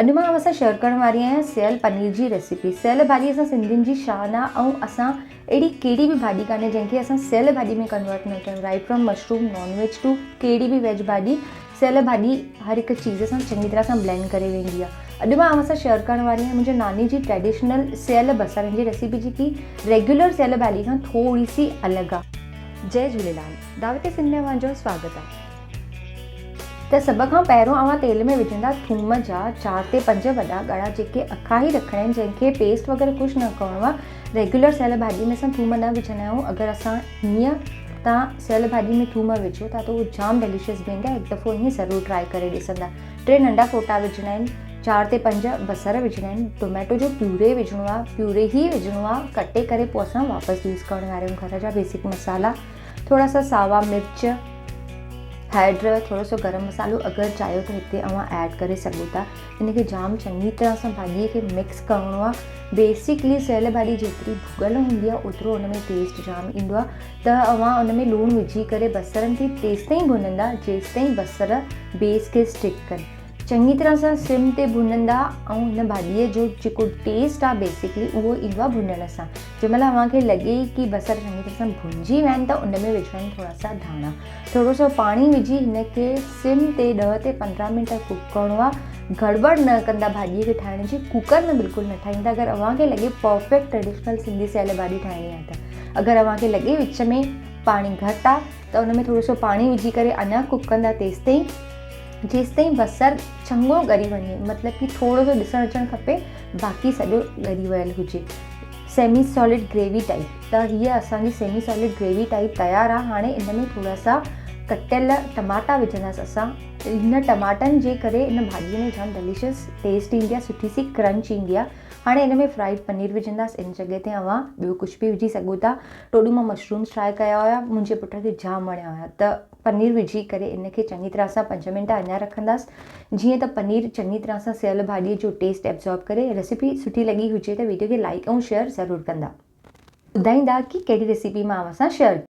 اڄ مان اوهان سان شيئر ڪرڻ واري آهيان سيئل پنير جي ريسيپي. سيئل ڀاڄي اسان سنڌين جي شان آ ۽ اسان اهڙي ڪهڙي به ڀاڄي ڪانهي جنهن کي اسان سيئل ڀاڄي ۾ ڪنورٽ نه ڪيون right from mushroom non veg to ڪهڙي به ويج ڀاڄي سيئل ڀاڄي هر هڪ چيز سان چڱي طرح سان بلينڊ ڪري ويندي آ. اڄ مان اوهان سان شيئر ڪرڻ واري آهيان منهنجي ناني جي ٽريڊيشنل سيئل بصرن جي ريسيپي جيڪي ريگيولر سيئل ڀاڄي کان ٿوري سي الڳ آ. جئي جهوليلال دعوت سنڌ ۾ اوهان جو سواگت آ. ته سڀ کان پهريون اوهان تيل ۾ وجهندا ٿوم جا چار تي پنج وڏا ڳڙا جيڪي اکا ئي رکڻا آهن جنهن کي پيسٽ وغيره ڪجهه نه ڪرڻو آهي ريگيولر سيل ڀاڄي ۾ اسان ٿوم نه وجهندا آهيون اگر اسان هيئن تان سيل ڀاڄي ۾ ٿوم وجهو ٿا ته اهو جام ڊيليشس بيهندي آهي هڪ دفعو ائين ضرور ٽرائي ڪري ڏسندا ٽي ننڍا ڦوٽا وجهڻا آهن چار تي پنج بصر وجهڻا آهن ٽوميٽو جو پيوري وجهڻو آهي پيوري ئي وجهڻو آهي ڪٽي ڪري پوء اسان واپس يوز ڪرڻ وارا آهيون گهر جا بيسڪ مصالحا ٿورا سا ساوا مرچ، هيڊ، ٿورو سو گرم مصالحو اگر چاهيو ته هتي اوهان ايڊ ڪري سگهو ٿا. ان کي جام چڱي طرح سان ڀاڄي کي مڪس ڪرڻو آهي. بيسڪلي سيل ڀاڄي جيتري ڀڳل هوندي آهي اوترو ان ۾ ٽيسٽ جام ايندو آهي ته اوهان ان ۾ لوڻ وجهي ڪري بصرن کي تيستائين ڀنندا جيستائين بصر بيس کي اسٽڪ ڪن. چڱي طرح سان سم تي ڀنندا ۽ هن ڀاڄيء جو جيڪو ٽيسٽ آهي بيسڪلي اهو ايندو آهي ڀنڻ سان جنهن مهل اوهان کي لڳي ڪي بصر چڱي طرح سان ڀنجي ويا آهن ته ان ۾ وجهڻا آهن ٿورا سا ڌاڻا ٿورو سو پاڻي وجهي هن کي سم تي 10 تي 15 منٽ ڪوڪ ڪرڻو آهي گڙٻڙ نه ڪندا ڀاڄيء کي ٺاهڻ جي ڪوڪر ۾ بلڪل نه ٺاهيندا اگر اوهان کي لڳي پرفيڪٽ ٽريڊيشنل سنڌي سيل ڀاڄي ٺاهڻي آهي ته اگر اوهان کي لڳي وچ ۾ پاڻي گهٽ آهي ته ان ۾ ٿورو سو پاڻي وجهي ڪري اڃا ڪوڪ ڪندا تيستائين جيستائين بصر چڱو ڳري وڃي مطلب ڪي ٿورو سو ڏسڻ اچڻ کپي باقي سڄو ڳري ويل هجي سيمي سالڊ گريوي ٽائپ ته هيء اسان جي سيمي سالڊ گريوي ٽائپ تيار آهي هاڻي ان ۾ ٿورا سا ڪٽيل ٽماٽا وجهنداس اسان هن ٽماٽن جي ڪري ان ڀاڄي ۾ جام ڊليشس ٽيسٽ ايندي آهي سٺي سي ڪرنچ ايندي آهي هاڻي ان ۾ فرائيڊ پنير وجهنداس ان جڳهه تي اوهان ٻيو ڪجهه به وجهي سگهو ٿا ٽوڏو مان مشرومس ٽرائي ڪيا هيا منهنجي پٽ کي جام وڻيا هيا ته پنير وجهي ڪري ان کي چڱي طرح سان پنج منٽ اڃا رکنداس جيئن ته پنير چڱي طرح سان سيئل ڀاڄي جو ٽيسٽ ايبزارب ڪري ريسيپي سٺي لڳي هجي ته ويڊيو کي لائيڪ ۽ شيئر ضرور ڪندا. ٻڌائيندا ڪي ڪهڙي ريسيپي مان اوهان سان شيئر.